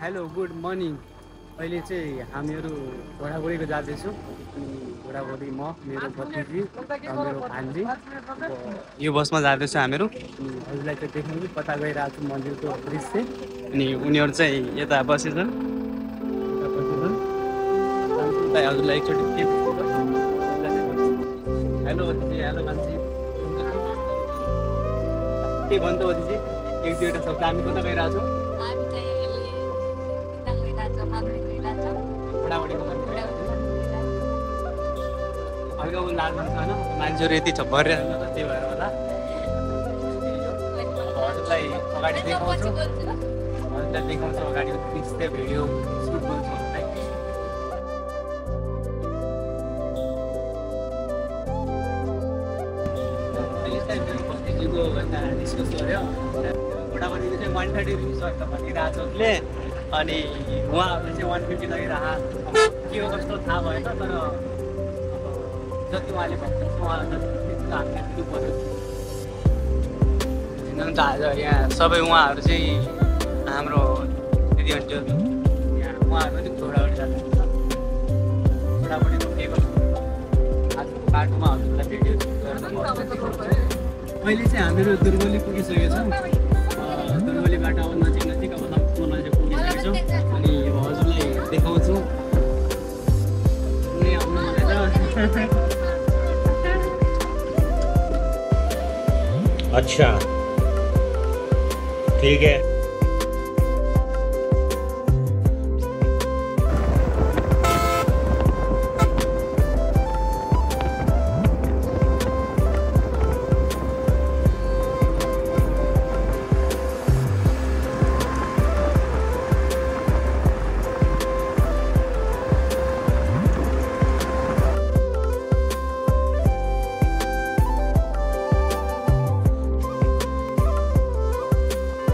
Hello good morning. अहिले चाहिँ हामीहरू घोडाघोडीको जाँदैछौँ। अनि घोडाघोडी म, मेरो भतिजी र मेरो भान्जी यो बसमा जाँदैछौँ हामीहरू। अनि हजुरलाई चाहिँ देख्नु कता गइरहेको छु मन्दिरको दृश्य। अनि उनीहरू चाहिँ यता बसेछन्, हजुरलाई एकचोटि के हेलो भतिजी, हेलो मान्छे के भन्नु भतिजी? एक दुईवटा शब्द हामी कता गइरहेको छौँ? हल्का लाल मान्छ होइन, मान्छेहरू यति छ भरिरहेको त त्यही भएर होला। हजुरलाई अगाडि देखाउँछु, अगाडि दृश्य भिडियो सुट गर्छु हजुरलाई। अहिले चाहिँ मेरो भतिजीको डिस्कस गऱ्यो, घोडाघोडीको चाहिँ 130 रुपिस भनिरहेको छ उसले। अनि उहाँहरू चाहिँ 150 लगिरहेको के हो कस्तो थाहा भएन, तर जति उहाँले भन्नुहुन्छ उहाँहरूलाई हामीले दिनु पऱ्यो। आज यहाँ सबै उहाँहरू चाहिँ हाम्रो दिदीबहिनीहरू यहाँ उहाँहरू पनि घोडाघोडी जानुहुन्छ। घोडाघोडीको के गर्छ आजको बाटोमा हजुरलाई भिडियो अहिले चाहिँ हामीहरू दुर्गौली पुगिसकेको छौँ। दुर्गौलीबाट अब नजिक अब लक्ष्मण नजिक पुगिसकेको छौँ। अनि हजुरलाई देखाउँछु कुनै आउनु भनेर। अच्छा ठीक है।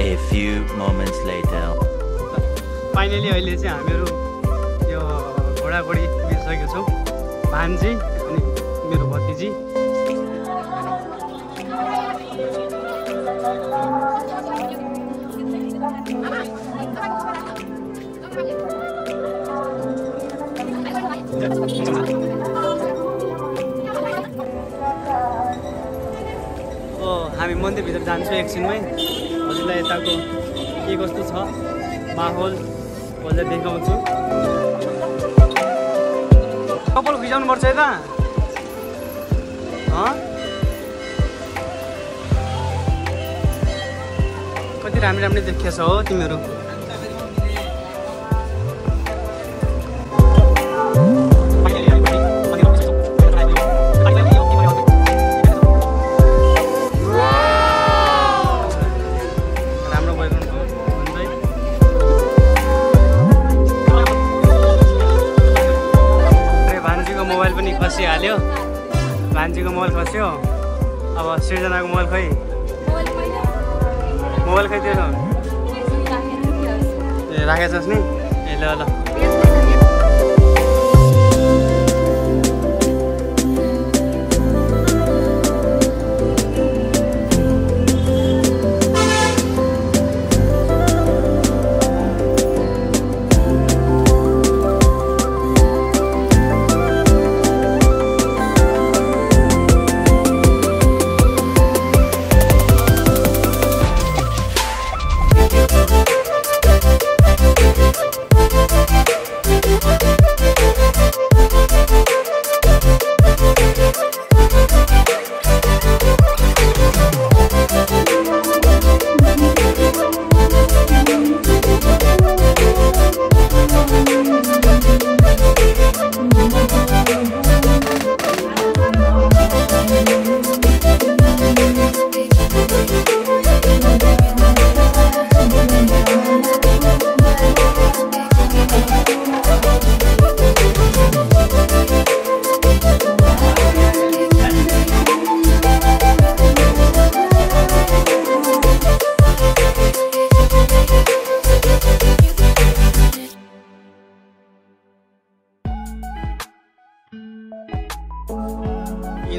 A few moments later. Finally अहिले चाहिँ हामीहरू यो घोडाघोडी पुगिसकेको छौँ। भान्जी अनि मेरो भतिजी हामी मन्दिरभित्र जान्छौँ एकछिनमै। हजुरलाई यताको के कस्तो छ माहौल हजुरलाई देखाउँछु। कपाल खिचाउनु पर्छ यता कति राम्रो राम्रो देखिएछ हो तिमीहरू। खसिहाल्यो, भान्जीको मोबाइल खस्यो। अब सृजनाको मोबाइल खै त्यो ए राखेछस् नि। ए ल ल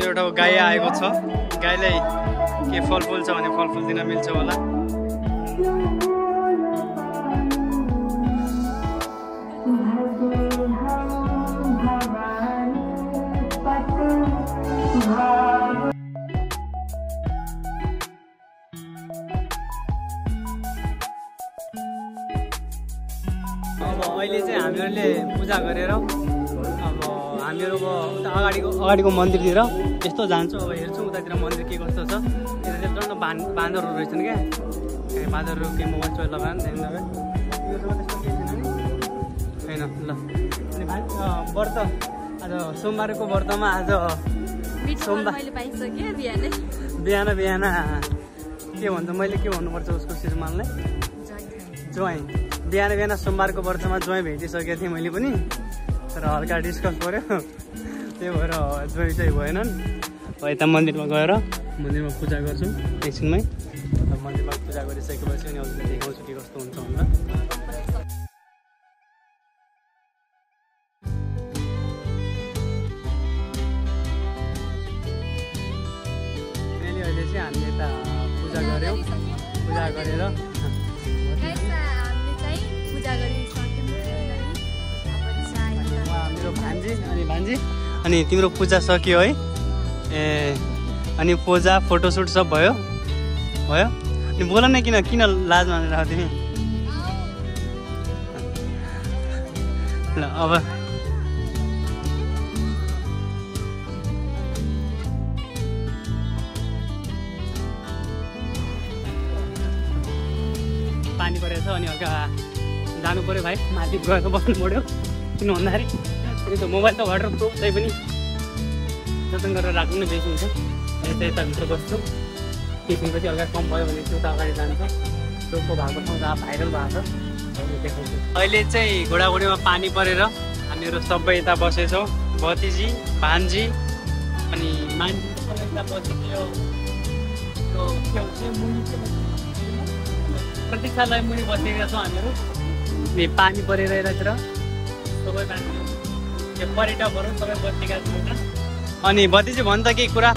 एउटा गाई आएको छ। गाईलाई के फलफुल छ भने फलफुल दिन मिल्छ होला। हामीहरूले पूजा गरेर अब हामीहरू उता अगाडिको मन्दिरतिर यस्तो जान्छौँ। अब हेर्छौँ उतातिर मन्दिर के कस्तो छ। यतातिर बाँदरहरू रहेछन् क्या, बाँदरहरू के मोबाइल चोइल लगाएर होइन। ल अनि व्रत आज सोमबारको व्रतमा आज सोमबार बिहान के भन्छ, मैले के भन्नुपर्छ उसको श्रीमानलाई, ज्वाइँ। बिहान सोमबारको व्रतमा ज्वाइँ भेटिसकेको थिएँ मैले पनि, तर हल्का डिस्कस गऱ्यो, त्यही भएर ज्वाइँ चाहिँ भएनन्। यता मन्दिरमा गएर मन्दिरमा पूजा गर्छौँ एकछिनमै। मन्दिरमा पूजा गरिसकेपछि अनि हजुरलाई देखाउँछु के कस्तो हुन्छ भनेर। अहिले चाहिँ हामीले यता पूजा गऱ्यौँ, पूजा गरेर मेरो भान्जी अनि तिम्रो पूजा सकियो है? ए अनि पूजा फोटोसुट सब भयो? अनि बोल न, किन लाज मानेर तिमी? ल अब पानी परेको छ अनि हल्का जानु पऱ्यो भाइ, माथि गएर बस्नु पऱ्यो। किन भन्दाखेरि त्यो मोबाइल त वाटर प्रुफ चाहिँ पनि जतन गरेर राख्नु नै बेसी हुन्छ। यताभित्र बस्छु, टिफिन पछि हल्का कम भयो भने त्यो त अगाडि जान्छ। चोखो भएको ठाउँ जहाँ भाइरल भएको छ देखाउँछु। अहिले चाहिँ घोडाघोडीमा पानी परेर हामीहरू सबै यता बसेछौँ। भतिजी, भान्जी अनि मान्छे यता बसेको प्रतीक्षालय मुनि बसेका छौँ हामीहरू। पानी परेर यतातिर सबै मान्छे यो पर्यटकहरू सबै बसेका छौँ। अनि भतिजी भन् त केही कुरा?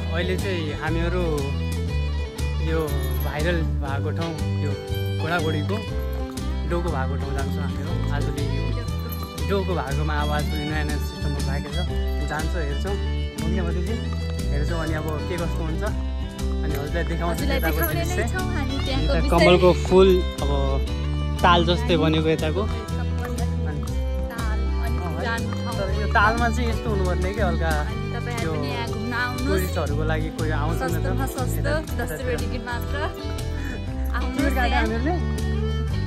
अहिले चाहिँ हामीहरू यो भाइरल भएको ठाउँ, यो घोडाघोडीको डोको भएको ठाउँ जान्छौँ हामीहरू। आजले यो डोको भागोमा अब आजले नयाँ सिस्टमहरू भएको छ, जान्छौँ, हेर्छौँ, घुम्ने भतिजी हेर्छौँ। अनि अब के कस्तो हुन्छ अनि हजुरलाई देखाउँछु। कमलको फुल अब ताल जस्तै बनेको यताको। यो तालमा चाहिँ यस्तो हुनुपर्ने कि हल्का यो टुरिस्टहरूको लागि कोही आउँछ नि त। 10 रुपियाँ टिकट मात्र।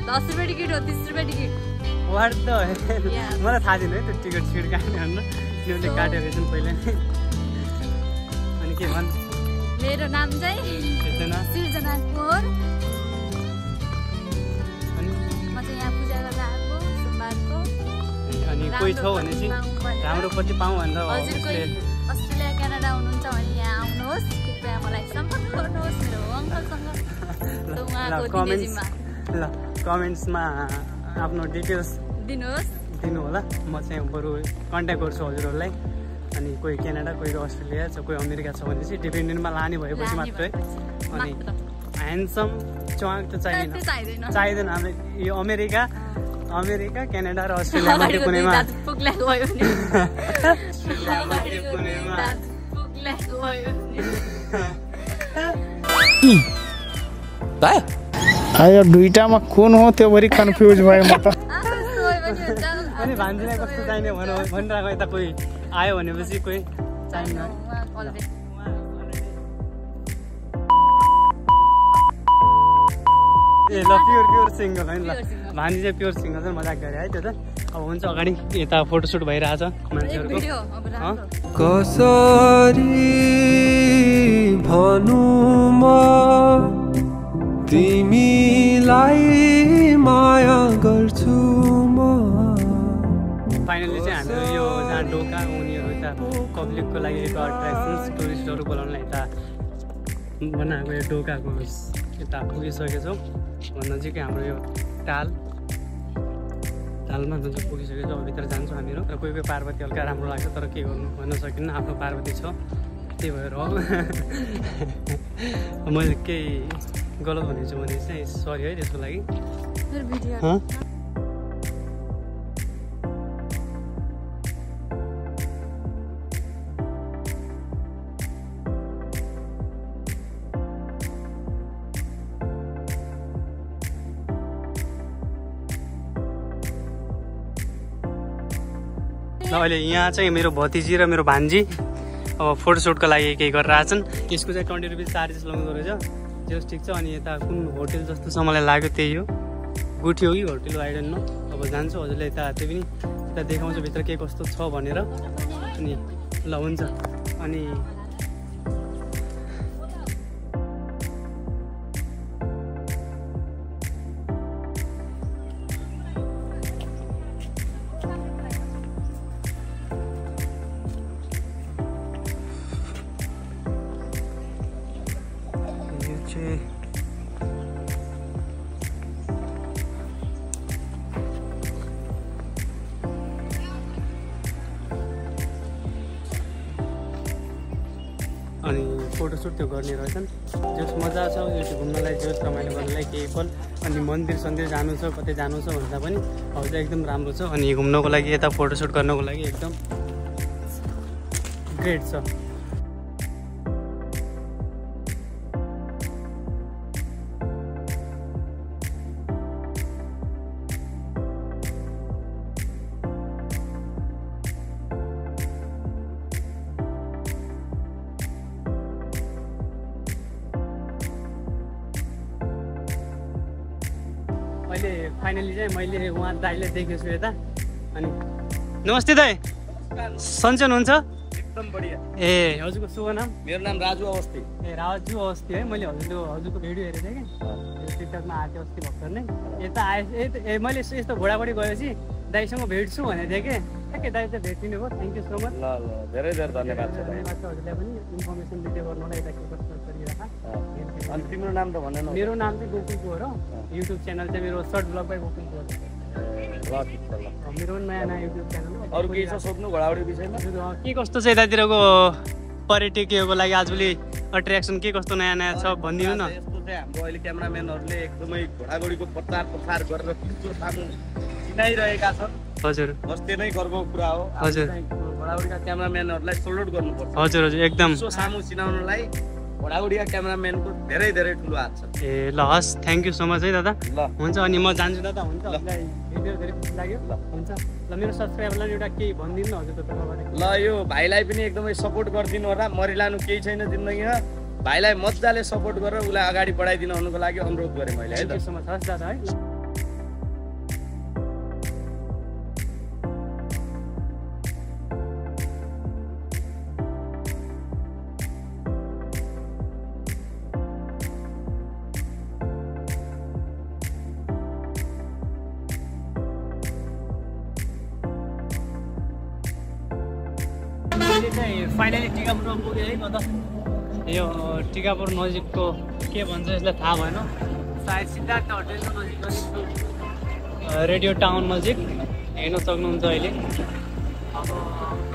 दस रुपियाँ टिकट हो, 30 रुपियाँ टिकट। वाट त मलाई थाहा छैन है त्यो टिकट सिट काट्ने भनेर, तिमीले काटेको रहेछन् पहिला नै। अनि के भन्? मेरो नाम चाहिँ सृजना कोर। म चाहिँ यहाँ पूजा गरेर आएको सोमबारको। अनि कोही छौ भने चाहिँ राम्रो पछि पाऊँ भनेर अस्ट्रेलिया क्यानाडा हुनुहुन्छ भने यहाँ आउनुहोस्, कृपया मलाई सम्पर्क गर्नुहोस् मेरो अङ्कलसँग। ल कमेन्ट्समा आफ्नो डिटेल्स दिनु होला। म चाहिँ बरु कन्ट्याक्ट गर्छु हजुरहरूलाई। अनि कोही क्यानाडा, कोही अस्ट्रेलिया छ, कोही अमेरिका छ भने चाहिँ डिपेन्डेन्टमा लाने भएपछि मात्रै। अनि ह्यान्डसम च्वाक त चाहिँदैन। हाम्रो यो अमेरिका, क्यानाडा र अस्ट्रेलिया मात्रै कुनैमा आयो दुईटामा कुन हो त्यो भरि कन्फ्युज भयो म त। अनि भान्जीलाई कस्तो चाहिने भनिरहेको, यता कोही आयो भनेपछि कोही चाहिन्न। ए ल प्योर सिङ्गल होइन। ल भान्जी चाहिँ प्योर सिङ्गल चाहिँ मजाक गरे है त्यो त। अब हुन्छ अगाडि यता फोटोसुट भइरहेछ मान्छेहरूको। कसरी भनौँ म तिमीलाई माया गर्छु म। फाइनली चाहिँ हाम्रो यो जहाँ डोका उनीहरू यता पब्लिकको लागि एट्र्याक्सन्स टुरिस्टहरू बोलाउनलाई यता बनाएको यो डोकाको यता पुगिसकेछौँ। नजिकै हाम्रो यो तालमा नजिक पुगिसकेछौँ। अब भित्र जान्छौँ हामीहरू। र कोही पार्वती हल्का राम्रो लाग्छ, तर के गर्नु भन्न सकिन्न, आफ्नो पार्वती छ, त्यही भएर हो। मैले केही गलत भनेको छु भने चाहिँ सरी है त्यसको लागि। मेरो भिडियो हँ? ल अहिले यहाँ चाहिँ मेरो भतिजी र मेरो भान्जी अब फोटोसुटको लागि केही गरेर आएछन्। यसको चाहिँ 20 रुपियाँ चार्जेस लगाउँदो रहेछ। जस ठिक छ। अनि यता कुन होटेल जस्तो छ मलाई लाग्यो त्यही हो, गुठी हो कि होटेल हो, आई डोन्ट नो। अब जान्छु हजुरले यता त्यो पनि यता देखाउँछु भित्र के कस्तो छ भनेर। अनि ल हुन्छ। अनि अनि फोटोसुट त्यो गर्ने रहेछन्। जस मजा छ यो घुम्नलाई, जस रमाइलो गर्नलाई केही पल। अनि मन्दिर सन्दिर जानु छ, कतै जानु छ भन्दा पनि अब चाहिँ एकदम राम्रो छ। अनि घुम्नको लागि यता फोटोसुट गर्नको लागि एकदम ग्रेट छ। अहिले फाइनली चाहिँ मैले उहाँ दाइले देखेको छु यता। अनि नमस्ते दाइ, सन्चै हुनुहुन्छ? एकदम बढिया। ए हजुरको शुभ नाम? मेरो नाम राजु अवस्थी। ए राजु अवस्थी है। मैले हजुरको भिडियो हेरेको थिएँ कि टिकटकमा आएको थियो अस्ति भर्खर नै। यता आए मैले यस्तो घोडाघोडी गएपछि दाइसँग भेट्छु भनेको थिएँ कि ठ्याक्कै दाइ चाहिँ भेटिदिनु भयो। Thank you so much. ल ल धेरै धेरै धन्यवाद छ। धन्यवाद छ हजुरलाई पनि इन्फर्मेसन भिडियो गर्नुलाई यता के कस्तो गरिरहेको। अनि तिम्रो नाम त भनेन? मेरो नाम चाहिँ गोकुल कुँवर हो। युट्युब च्यानल चाहिँ मेरो short blog by Gokul Kunwar. ल ठिक छ। ल मेरो नयाँ नयाँ युट्युब च्यानल हो। अरू केही छ सोध्नु घोडाघोडी विषयमा? के कस्तो छ यतातिरको पर्यटकीयको लागि आजभोलि अट्र्याक्सन के कस्तो नयाँ नयाँ छ भनिदिनु न। यस्तो चाहिँ हाम्रो अहिले क्यामेराम्यानहरूले एकदमै घोडाघोडीको प्रचार प्रसार गरेर विश्व सामु चिनाइरहेका छन्। हजुर अस्ति नै गर्वको कुरा हो। हजुर। घोडाघोडीका क्यामेराम्यानहरूलाई सल्युट गर्नुपर्छ। हजुर हजुर एकदम विश्व सामु चिनाउनलाई घोडाघोडीका क्यामेराम्यानको धेरै धेरै ठुलो हात छ। ए ल हस्, थ्याङ्क यू सो मच है दादा। ल हुन्छ। अनि म जान्छु दादा। हुन्छ, हजुरलाई भिडियो धेरै खुसी लाग्यो। ल हुन्छ। ल मेरो सब्सक्राइबरलाई एउटा केही भनिदिनु न हजुरको तर्फबाट। ल यो भाइलाई पनि एकदमै सपोर्ट गरिदिनु होला। मरिलानु केही छैन जिन्दगीमा। भाइलाई मजाले सपोर्ट गरेर उसलाई अगाडि बढाइदिनु हुनुको लागि अनुरोध गरेँ मैले है त। Thank you so much. हस् दादा है। फाइनली टिकापुरमा पुगेँ है। म त यो टिकापुर नजिकको के भन्छ यसलाई थाहा भएन। सायद सिद्धार्थ होटेलको नजिक रेडियो टाउन नजिक हेर्न सक्नुहुन्छ अहिले। अब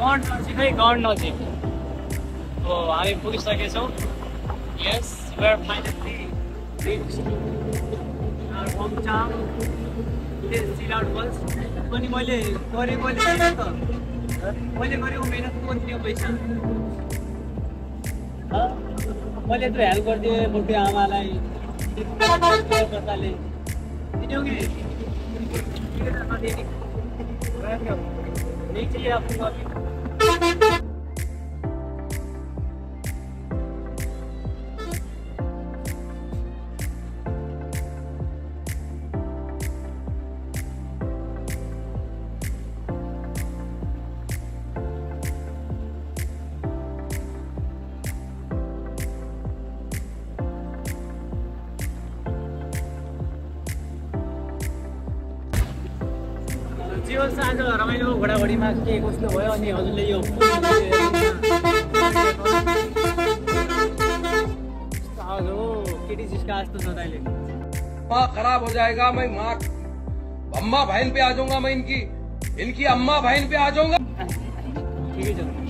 गढ नजिक है, गढ नजिक हो हामी पुगिसकेछौँ। Yes we are finally reached our home town सिलाउट फल्स। अनि मैले गरेको मेहनतको कति पैसा मैले यत्रो हेल्प गरिदिएँ बुढी आमालाई दिन्थ्यो कि आज रमाइलो घोडाघोडीमा के कस्तो भयो। अनि हजुरले यो केटी जिसका जस्तो छ अहिले खराब हो जाएगा। मैं माँ अम्मा बहन पे आ जाऊंगा। मैं इनकी अम्मा बहन पे आ जाऊंगा। ठिकै छ।